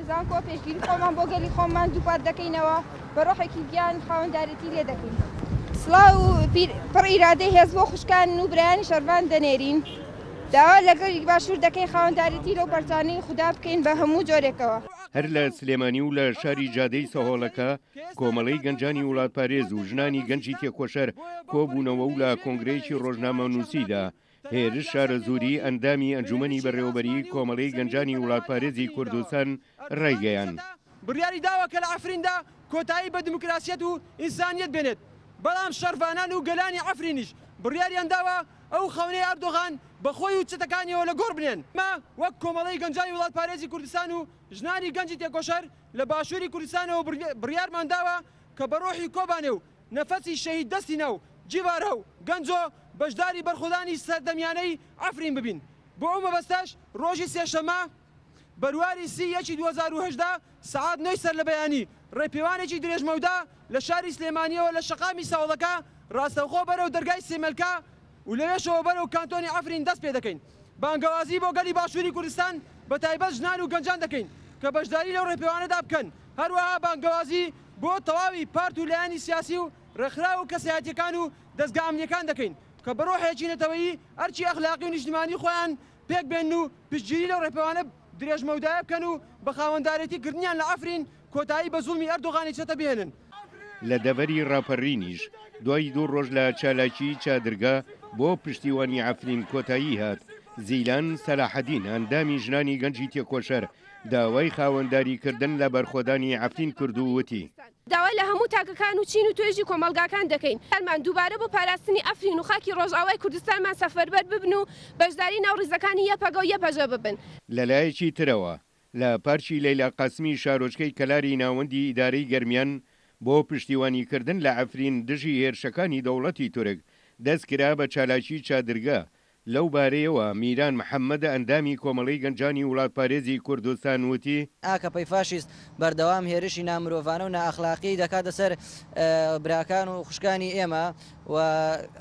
زانکۆ پێشگیری خۆمان بۆ گەلی خۆمان دووپات دەکەینەوە، بە ڕۆحێکی گیان خاوەندارێتی لێ دەکەین. سڵاو و پڕ ئیرادەی هێز بۆ خوشکان و برایانی شەڕڤان دەنێرین. داوا لە گەلی باشوور دەکەین خاوەندارێتی لەو پەرچانەی خودا بکەین بە هەموو جۆرێکەوە. هەر لە سلێمانی و لە شاری جادەی سەهۆڵەکە، کۆمەڵەی گەنجانی وڵاتپارێز و ژنانی گەنجی تێکۆشەر کۆبوونەوە و لە کۆنگرەیەکی ڕۆژنامەنووسیدا هێرش شارەزووری ئەندامی ئەنجومەنی بەڕێوەبەریی کۆمەڵەی گەنجانی وڵاتپارێزی کوردستان ڕایگەیاند. بڕیاری داوە کە لە عەفریندا کۆتایی بە دیموکراسیەت و ئینسانیەت بێنێت، بەڵام شەڕڤانان و گەلانی عەفرینیش بڕیاریان داوە ئەو خەونەی ئەردۆغان بە خۆی و چەتەکانیەوە لە گۆڕ بنێن. ئێمە وەک کۆمەڵەی گەنجانی وڵاتپارێزی کوردستان و ژنانی گەنجی تێکۆشەر لە باشووری کوردستانەوە بڕیارمان داوە کە بە ڕۆحی کۆبانێ و نەفەسی شەهید دەستینا و جیڤارا و گەنجۆ بەشداری بەرخۆدانی سەردەمیانەی عەفرین ببین. بۆ ئەو مەبەستەش ڕۆژی سێشەممە بەرواری سی یەکی 2018 سەعات نۆی سەرلەبەیانی ڕێپێوانێکی درێژمەودا لە شاری سلێمانییەوە لە شەقامی سەوڵەکە ڕاستەوخۆ بەرەو دەرگای سێمێلکا و لەوێشەوە بەرەو کانتۆنی عەفرین دەست پێدەکەین. بانگەوازی بۆ گەلی باشووری کوردستان بە تایبەت ژنان و گەنجان دەکەین کە بەشداری لەو ڕێپێوانەدا بکەن، هەروەها بانگەوازی بۆ تەواوی پارت و لایەنی سیاسی و ڕێکخراو و کەسایەتییەکان و دەزگا ئەمنییەکان دەکەین کە بە ڕۆحێکی نەتەوەیی ئەرکی ئەخلاقی و نیشتیمانی خۆیان پێک بێنن و پشتگیری لەو ڕێپێوانە درێژمەودایە بکەن و بە خاوەندارێتی کردنیان لە عەفرین کۆتایی بە زوڵمی ئەردۆغانی چەتە بهێنن. لە دەڤەری ڕاپەرینیش دوای دوو ڕۆژ لە چالاکیی چادرگا بۆ پشتیوانی عەفرین کۆتایی هات، زیلان سەلاحەدین ئەندامی ژنانی گەنجی تێکۆشەر داوای خاوەنداریکردن لە بەرخۆدانی عەفرین کرد و وتی. داوا لە هەموو تاکەکان و چین و توێژی کۆمەڵگاکان دەکەین کارمان دووبارە بۆ پاراستنی عەفرین و خاکی ڕۆژئاوای کوردستانمان سەفەربەر ببن و بەشداری ناو ڕیزەکانی یەپەگە و یەپەژە ببن. لەلایەکی ترەوە، لە پارکی لەیلا قاسمی شارۆچکەی کەلاری ناوەندی ئیدارەی گەرمیان بۆ پشتیوانیکردن لە عەفرین دژی هێرشەکانی دەوڵەتی تورک دەستکرا بە چالاکی چادرگە لەو بارەیەوە میران محەمەد ئەندامی کۆمەڵەی گەنجانی وڵاتپارێزی کوردستان وتی، ئاکەپەی فاشیست بەردەوام هێرشی نامرۆڤانە و نائەخلاقی دەکاتە سەر براکان و خوشکانی ئێمە و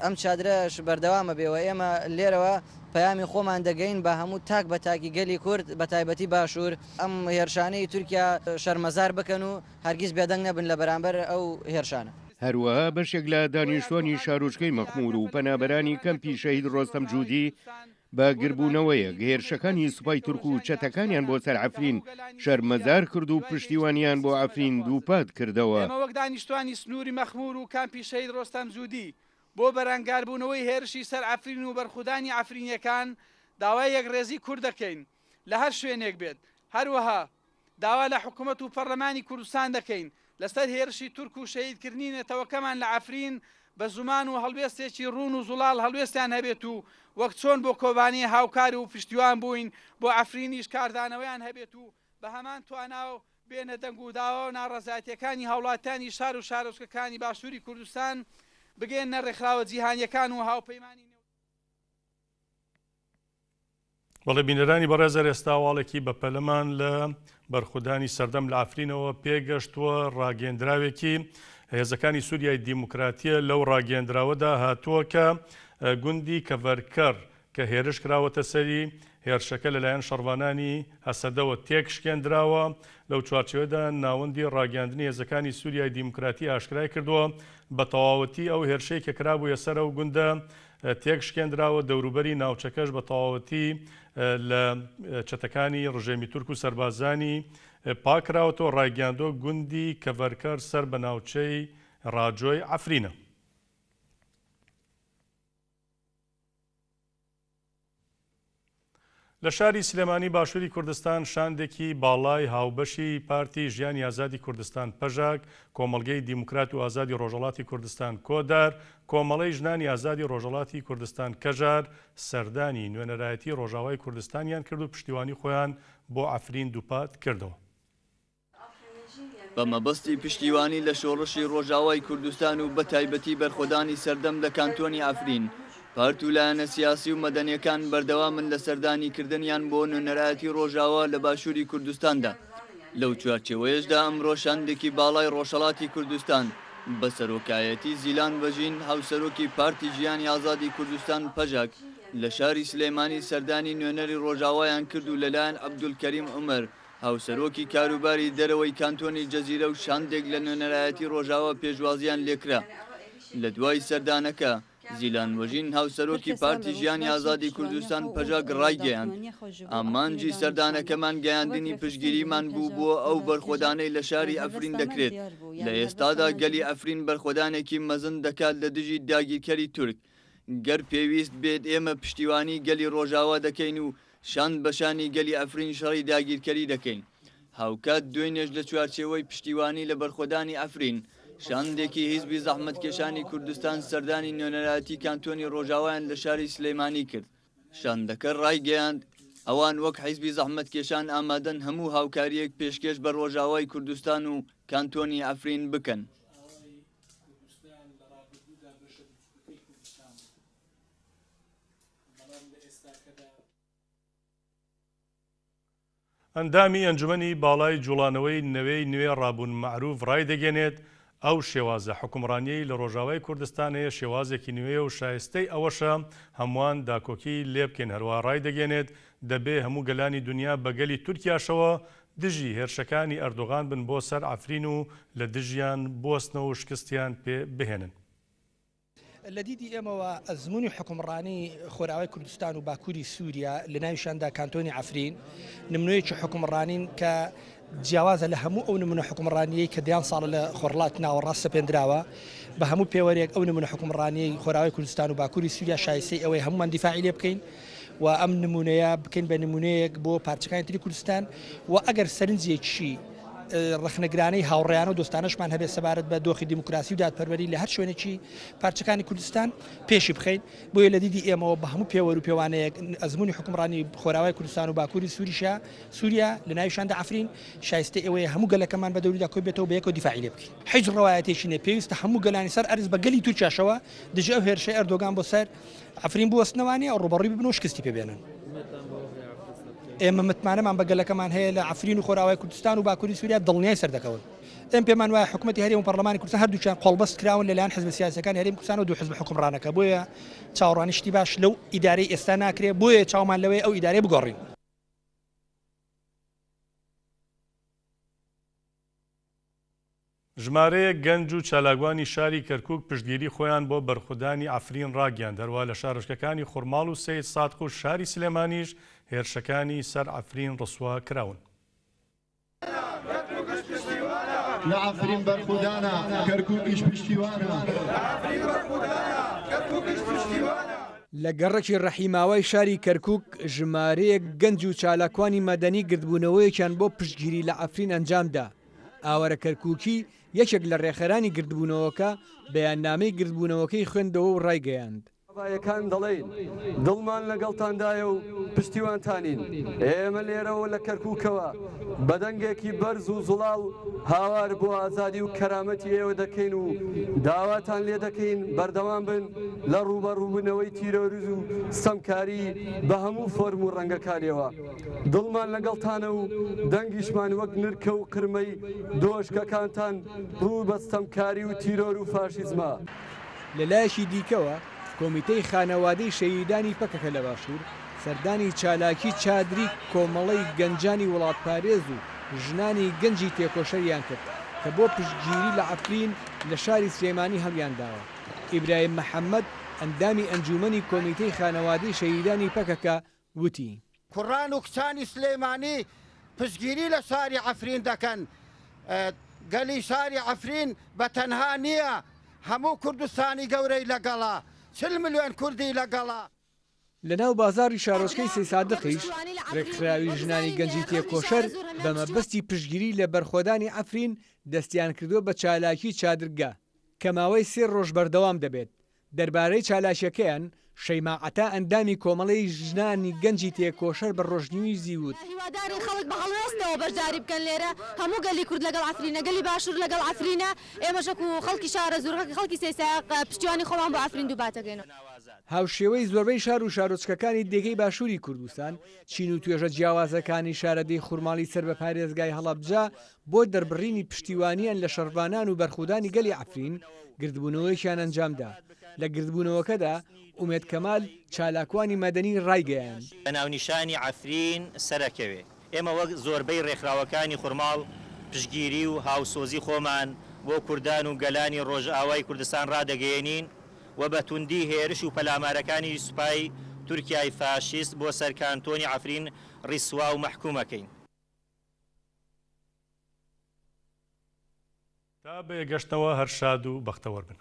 ئەم چادرەش بەردەوامە بێ و ئێمە لێرەوە پەیامی خۆمان دەگەین بە هەموو تاک بە تاکی گەلی کورد بە تایبەتی باشوور ئەم هێرشانەی تورکیا شەرمەزار بکەن و هەرگیز بێدەنگ نەبن لە بەرامبەر ئەو هێرشانە. هەروەها بەشێک لە دانیشتوانی شارۆچکەی مەخموور و پەنابەرانی کەمپی شەهید ڕۆستەم جودی بە گربوونەوەیەک هێرشەکانی سوپای تورک و چەتەکانیان بۆ سەر عەفرین شەرمەزار کرد و پشتیوانیان بۆ عەفرین دووپات کردەوە. ئێمە وەک دانیشتوانی سنووری مەخموور و کامپی شەهید ڕۆستەم جودی بۆ بەرەنگاربوونەوەی هێرشی سەر عەفرین و بەرخودانی عەفرینییەکان داوای یەکڕێزی کورد دەکەین لە هەر شوێنێک بێت، هەروەها داوا لە حکومەت و پەرلەمانی کوردستان دەکەین لەسەر هێرشی تورک و شەهیدکردنی نەتەوەکەمان لە عەفرین بە زمان و هەڵوێستێکی ڕوون و زوڵاڵ هەڵوێستیان هەبێت و وەک چۆن بۆ کۆبانێ هاوکار و پشتیوان بووین بۆ عەفرینیش کاردانەوەیان هەبێت و بە هەمان توانا و بێنە دەنگ و داوا و ناڕەزایەتیەکانی هاوڵاتیانی شار و شارۆچکەکانی باشووری کوردستان بگەیەننە ڕێکخراوە جیهانیەکان و هاوپەیمانی نێو بەڵێ بینەرانی بەڕێز هەر ئێستا هەواڵێکی بەپەلەمان لە بەرخودانی سەردەم لە عەفرینەوە پێگەشتووە ڕاگەیەندراوێکی هێزەکانی سووریای دیموکراتیە لەو ڕاگەیەندراوەدا هاتووە کە گوندی کەڤەرکەر کە هێرش کراوەتە سەری هێرشەکە لەلایەن شەڕڤانانی هەسەدەوە تێکشکێندراوە لەو چوارچێوەدا ناوەندی ڕاگەیاندنی هێزەکانی سووریای دیموکراتی ئاشکرای کردووە بە تەواوەتی ئەو هێرشەی کە کرابوویە سەر ئەو گوندە تێکشکێندراوە، دەوروبەری ناوچەکەش بە تەواوەتی لە چەتەکانی ڕژێمی تورک و سەربازانی پاککراوەتەوە، ڕایگەیاندووە گوندی کەڤەرکەر سەر بە ناوچەی ڕاجۆی عەفرینە. لە شاری سلێمانی باشووری کوردستان شاندێکی باڵای هاوبەشی پارتی ژیانی ئازادی کوردستان پەژاک، کۆمەڵگەی دیموکرات و ئازادی ڕۆژهەڵاتی کوردستان کۆدار، کۆمەڵەی ژنانی ئازادی ڕۆژهەڵاتی کوردستان کەژار سەردانی نوێنەرایەتی ڕۆژاوای کوردستانیان کرد و پشتیوانی خۆیان بۆ عەفرین دووپات کردەوە. بە مەبەستی پشتیوانی لە شۆڕشی ڕۆژاوای کوردستان و بەتایبەتی بەرخۆدانی سەردەم لە کانتۆنی عەفرین، پارت و لایەنە سیاسی و مەدەنیەکان بەردەوامن لە سەردانیکردنیان بۆ نوێنەرایەتی ڕۆژاوا لە باشووری کوردستاندا. لەو چوارچێوەیەشدا ئەمڕۆ شاندێکی باڵای ڕۆژهەڵاتی کوردستان بە سەرۆکایەتی زیلان ڤەژین هاوسەرۆکی پارتی ژیانی ئازادی کوردستان پەژاک لە شاری سلێمانی سەردانی نوێنەری ڕۆژاوایان کرد و لەلایەن عەبدولکەریم عومەر هاوسەرۆکی کاروباری دەرەوەی کانتۆنی جەزیرە و شاندێک لە نوێنەرایەتی ڕۆژاوا پێشوازییان لێکرا. لە دوای سەردانەکە، زیلان وەژین هاوسەرۆکی پارتی ژیانی ئازادی کوردستان پەژاک ڕایگەیاند، ئامانجی سەردانەکەمان گەیاندنی پشتگیریمان بوو بۆ ئەو بەرخۆدانەی لە شاری عەفرین دەکرێت، لە ئێستادا گەلی عەفرین بەرخۆدانێکی مەزن دەکات لە دژی داگیرکەری تورک، گەر پێویست بێت ئێمە پشتیوانی گەلی ڕۆژاوا دەکەین و شان بە شانی گەلی عەفرین شەڕی داگیرکەری دەکەین. هاوکات دوێنێش لە چوارچێوەی پشتیوانی لە بەرخۆدانی عەفرین، شاندێکی حیزبی زەحمەتکێشانی کوردستان سەردانی نوێنەرایەتی کانتۆنی ڕۆژاوایان لە شاری سلێمانی کرد. شاندەکە ڕایگەیاند، ئەوان وەک حیزبی زەحمەتکێشان ئامادەن هەموو هاوکارییەک پێشکێش بە ڕۆژاوای کوردستان و کانتۆنی عەفرین بکەن. ئەندامی ئەنجومەنی باڵای جوڵانەوەی نەوەی نوێ ڕابوون مەعروف ڕایدەگەێنێت، ئەو شێوازە حوکمڕانیەی لە ڕۆژاوای کوردستان هەیە شێوازێکی نوێیە و شایستەی ئەوەشە هەمووان داکۆکی لێبکەین هەروەها ڕایدەگەێنێت دەبێ هەموو گەلانی دونیا بە گەلی تورکیاشەوە دژی هێرشەکانی ئەردۆغان بن بۆ سەر عەفرین و لە دژیان بوەستنەوە و شکستیان پێ بهێنن. لە دیدی ئێمەوە ئەزموونی حوکمڕانی خۆرئاوای کوردستان و باکووری سووریا لە ناویشاندا کانتۆنی عەفرین نمونەیەکی حوکمڕانین کە جیاوازە لە هەموو ئەو نمونە حوکمڕانیەی کە دەیان ساڵە لە خۆرهەڵاتی ناوەڕاست سەپێندراوە بە هەموو پێوەرێک ئەو نمونە حوکمڕانیەی خۆرئاوای کوردستان و باکووری سووریا شایستەی ئەوەیە هەموومان دیفاعی لێ بکەین و ئەم نمونەیە بکەین بە نمونەیەک بۆ پارچەکانی تری کوردستان و ئەگەر سەرنجێکی ڕەخنەگرانەی هاوڕێیان و دۆستانەشمان هەبێت سەبارەت بە دۆخی دیموکراسی و دادپەروەری لە هەر شوێنێکی پارچەکانی کوردستان پێشی بخەین. بۆیە لە دیدی ئێمەوە بە هەموو پێوەر و پێوانەیەک ئەزموونی حوکمڕانی خۆراوای کوردستان و باکووری سووریشا سووریا لە ناویشاندا عەفرین شایستەی ئەوەیە هەموو گەلەکەمان بە دەوریدا کۆ بێتەوە بە یەکەوە دیفاعی لێ بکەین. هیچ ڕەوایەتێکی نیە. پێویستە هەموو گەلانی سەر ئەرز بە گەلی تورکیاشەوە دژی ئەو هێرشەی ئەردۆگان بۆ سەر عەفرین بوەستنەوانێ و ڕووبەڕووی ببن و شکستی پێ بێنن. ئێمە متمانەمان بە گەلەکەمان هەیە لە عەفرین و خۆرئاوای کوردستان و باکووری سووریا دڵنیای سەردەکەون. ئێمە پێمان وایە حکومەتی هەرێم و پەرلەمانی کوردستان هەردووکیان قۆڵبەست کراون لەلایەن حزبە سیاسییەکانی هەرێمی کوردستان و دوو حزبە حوکمڕانەکە، بۆیە چاوەڕوانی شتی باش لەو ئیدارەی ئێستا ناکرێ، بۆیە چاومان لەوەیە ئەو ئیدارەیە بگۆڕین. ژمارەیەک گەنج و چالاکوانی شاری کەرکوک پشتگیری خۆیان بۆ بەرخودانی عەفرین ڕاگیاند، هەروەها لە شارۆچکەکانی خورماڵ و سەید سادق و شاری سلێمانیش هێرشەکانی سەر عەفرین ڕسوا کراون. لە عەفرین بەرخودانە، کەرکوکیش پشتیوانە. لە گەڕەکی ڕەحیماوای شاری کەرکوک ژمارەیەک گەنج و چالاکوانی مەدەنی گردبوونەوەیەکیان بۆ پشتگیری لە عەفرین ئەنجامدا. ئاوارە کەرکوکی، یەکێک لە ڕێکخەرانی گردبوونەوەکە، بەیاننامەی گردبوونەوەکەی خوێندەوە و ڕایگەیاند. بایەکان دەڵێین، دڵمان لەگەڵتاندایە و پشتیوانتانین. ئێمە لێرەوە لە کەرکوکەوە بە دەنگێکی بەرز و زوڵاڵ هاوار بۆ ئازادی و کەرامەتی ئێوە دەکەین و داواتان لێدەکەین بەردەوام بن لە ڕووبەڕووبوونەوەی تیرۆرز و ستەمکاری بە هەموو فۆرم و ڕەنگەکانیەوە. دڵمان لەگەڵتانە و دەنگیشمان وەک نرکە و قرمەی دۆشکەکانتان ڕوو بە ستەمکاری و تیرۆر و فاشیزمە. لە لایەکی دیکەوە، کۆمیتەی خانەوادەی شەهیدانی پەکەکە لە باشوور، سەردانی چالاکی چادری کۆمەڵەی گەنجانی وڵاتپارێز و ژنانی گەنجی تێکۆشەریان کرد کە بۆ پشتگیری لە عەفرین لە شاری سلێمانی هەڵیانداوە. ئیبراهیم محەمەد، ئەندامی ئەنجوومەنی کۆمیتەی خانەوادەی شەهیدانی پەکەکە وتی. کوڕان و کچانی سلێمانی پشتگیری لە شاری عەفرین دەکەن، گەلی شاری عەفرین بە تەنها نییە، هەموو کوردستانی گەورەی لەگەڵە، 40 ملیۆن کوردی لەگەڵە. لە ناو بازاڕی شارۆچکەی سەیسادقیش، رێکخراوی ژنانی گەنجی تێکۆشەر بە مەبەستی پشتگیری لە بەرخۆدانی عەفرین دەستیانکردووە بە چالاکی چادرگە کە ماوەی سێ رۆژ بەردەوام دەبێت دەربارەی چالاکیەکەیان، شەیما عەتا ئەندامی کۆمەڵەی ژنانی گەنجی تێکۆشەر بە ڕۆژنیوزی وت، هیوادارین خەڵک بە هەڵوێستەوە بەشداری بکەن لێرە، هەموو گەلی کورد لەگەڵ عەفرینە، گەلی باشوور لەگەڵ عەفرینە، ئێمەش وەکو خەڵکی شارەزوور، خەڵکی سەیسایەق پشتیوانی خۆمان بۆ عەفرین دووپات دەکەینەوە. هاوشێوەی زۆربەی شار و شارۆچکەکانی دیکەی باشووری کوردستان، چین و توێژە جیاوازەکانی شارەدێی خورماڵی سەر بە پارێزگای هەڵەبجە بۆ دەربڕینی پشتیوانیان لە شەڕڤانان و بەرخودانی گەلی عەفرین، گردبوونەوەیەکیان ئەنجامدا. لە گردبوونەوەکەدا ئومێد کەمال، چالاکوانی مەدەنی ڕایگەیاند. بە ناونیشانی عەفرین سەرەکەوێ، ئێمە وەک زۆربەی ڕێکخراوەکانی خورماڵ پشتگیری و هاوسۆزی خۆمان بۆ کوردان و گەلانی ڕۆژئاوای کوردستان ڕادەگەیەنین و بە توندی هێرش و پەلامارەکانی سوپای تورکیای فاشیست بۆ سەر کانتۆنی عەفرین ڕیسوا و مەحکوم ئەکەین. تا بەیەکگەشتنەوە هەر شاد و بەختەوەر بن.